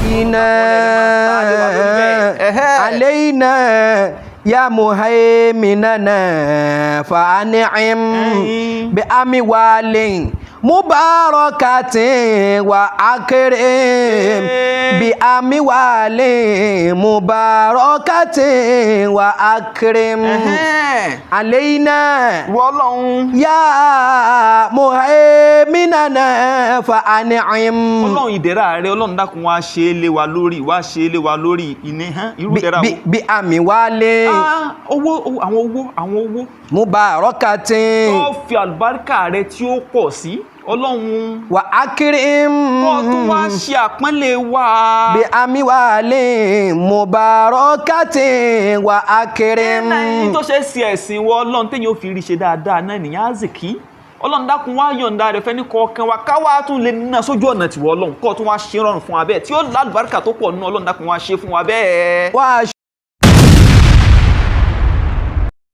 علينا Ẹ̀hẹ́. علينا يا مهيمننا فأنعم Ẹ̀yin. بأموال مباركة وأكرم بأموال مباركة وأكرم Ẹ̀hẹ́n. علينا Ìwọ Ọlọ́run. يا مهيمننا فأنعم Ọlọ́run, ìdẹ̀ra rẹ, Ọlọ́run dákun, wá ṣe é lé wa lórí, wá ṣe é lé wa lórí ìní hàn irú ìdẹ̀ra wo. بأموال Ah, owó owó, àwọn owó, àwọn owó مباركة tó fi àlùbáríkà rẹ tí ó pọ̀ sí, Ọlọ́run, وأكرم kó tún wá ṣe àpọ́nlé wa. بأموال مباركة وأكرم. Ẹ̀ẹ́nà tó ṣe é ṣe ẹ̀sìn wọ Ọlọ́run téèyàn ó fi rí ṣe dáadáa náà nìyẹn, àzìkí. Ọlọ́run dákun, wá yọ̀ǹda rẹ̀ fẹ́ ní kọ̀ọ̀kan wa, káwá tún lè ná sójú ọ̀nà tìwọ́ Ọlọ́run, kó tún wá ṣe rọrùn fún wa bẹ́ẹ̀ tí ó lálùbáríkà tó pọ̀ nínú. Ọlọ́run dákun, wá ṣe fún wa bẹ́ẹ̀. وأشكر.